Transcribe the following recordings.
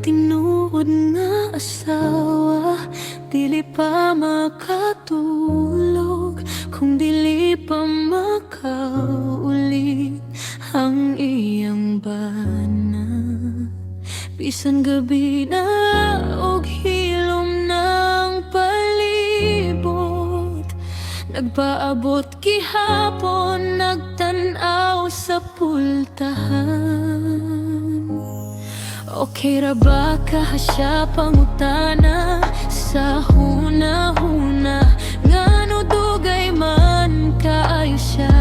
Ang tinuod nga asawa dili pa makatulog kung dili pa makauli ang iyang bana. Bisan gabi na og hilom ng palibot, nagpaabot gihapon, nagtan-aw sa pultahan. Okay ra ba ka siya pangutana sa huna-huna, ngano dugay man kaayo siya?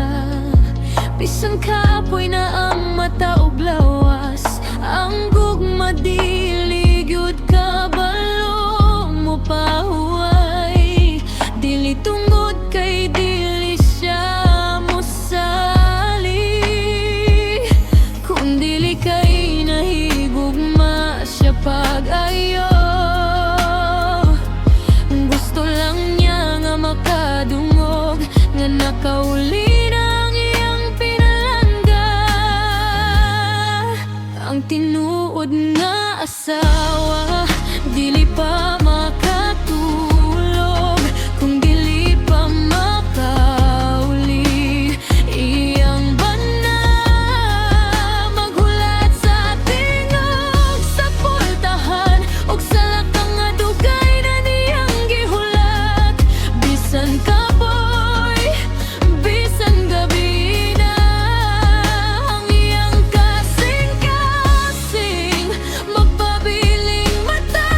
Bisan kapoy na ang mata ug lawas, ang gugma dili gyud kabalo mopahuway. Dili tungod kay dili siya mosali, kung dili kay nahigugma siya pag-ayo. Gusto lang niya nga makadungog nga nakauli na ang iyang pinalangga. Ang tinuod nga asawa dili pa makatulog kung dili pa makauli iyang bana. Maghulat sa tingog sa pultahan ug salaka nga dugay na niyang gihulat. Bisan kapoy, bisan gabi na, ang iyang kasing-kasing magpabiling mata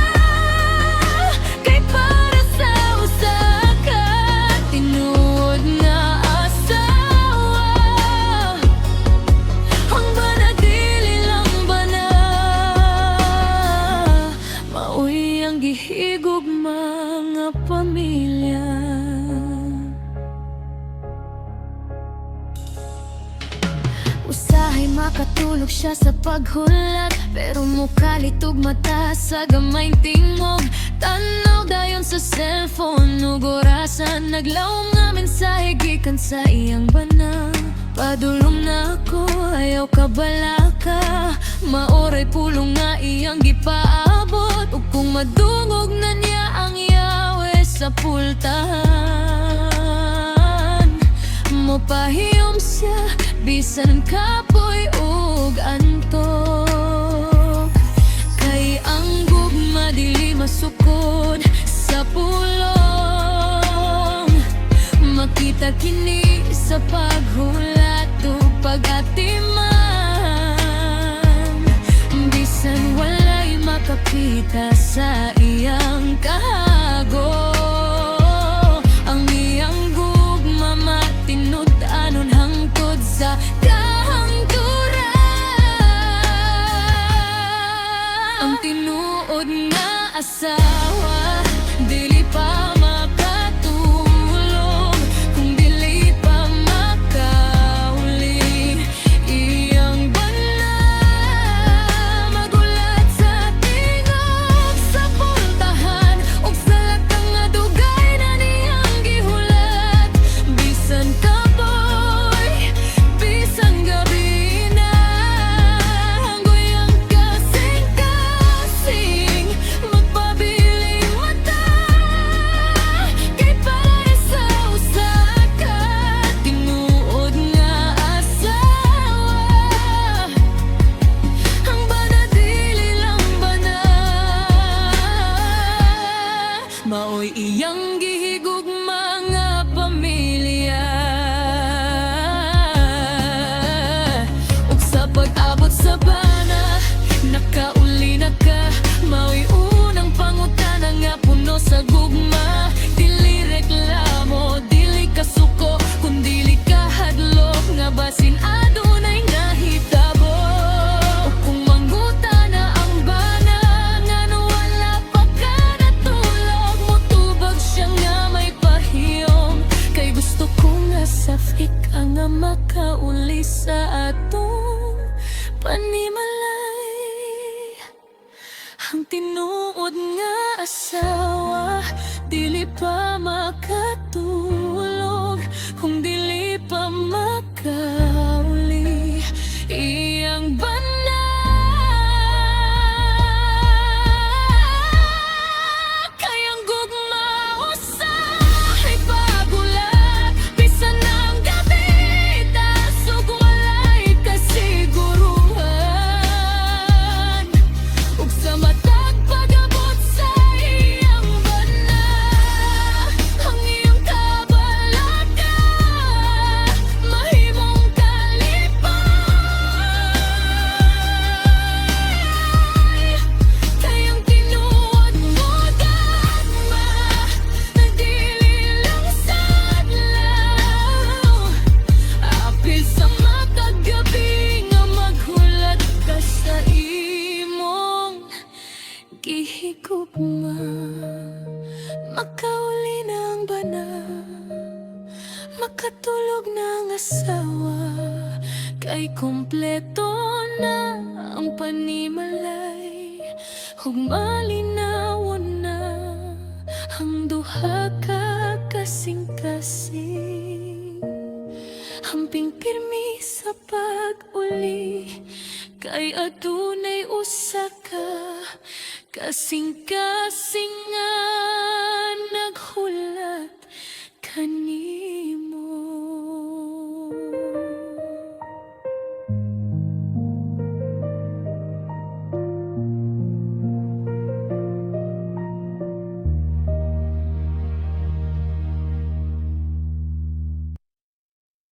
kay para sa usa ka tinuod nga asawa, ang bana dili lang bana, maoy ang gihigugma nga pamilya. Usahay makatulog siya sa paghulat, pero mokalitog mata sa gamayng tingog. Tanaw dayon sa cellphone ug orasan, naglawom nga mensahe gikan sa iyang bana. "Padulong na ako, ayaw kabalaka." Mao ray pulong nga iyang gipaabot. Ug kung madungog na niya ang yawe sa pultahan, mopahiyom siya bisan kapoy ug antok. Kay ang gugma dili masukod sa pulong. Makita kini sa paghulat ug pag-atiman, bisan walay makakita sa iyang kahago. Ang iyang gugma matinud-anon hangtod sa kahangturan. Ang tinuod nga asawa dili pa makatulog kung dili pa makauli iyang bana. Maghulat sa tingog sa pultahan ug salaka nga dugay na niyang gihulat. Bisan kapoy, bisan gabi na, hanggoy ang kasing-kasing magpabiling mata kay para sa usa ka tinuod nga asawa, ang bana dili lang bana, maoy iyang gihigugma nga pamilya. Ug sa pag-abot sa bana, "Nakauli na ka?" mao'y unang pangutana nga puno sa gugma. Dili reklamo, dili kasuko, kundili kahadlok nga basin adunay nahitabo. Ug kung mangutana ang bana, "Ngano wala pa ka natulog?" motubag siya nga may pahiyom, "Kay gusto ko nga saftik nga makauli sa atong panimalay." Ang tinuod nga asawa dili pa makatulog kung dili pa makauli iyang bana. higugma. Makauli na ang bana, makatulog na ang asawa, kay kompleto na ang panimalay. Ug malinawon na ang duha ka kasing-kasing. Hamping pirmi sa pag-uli, kay adunay usa ka kasing-kasing nga naghulat kaniya.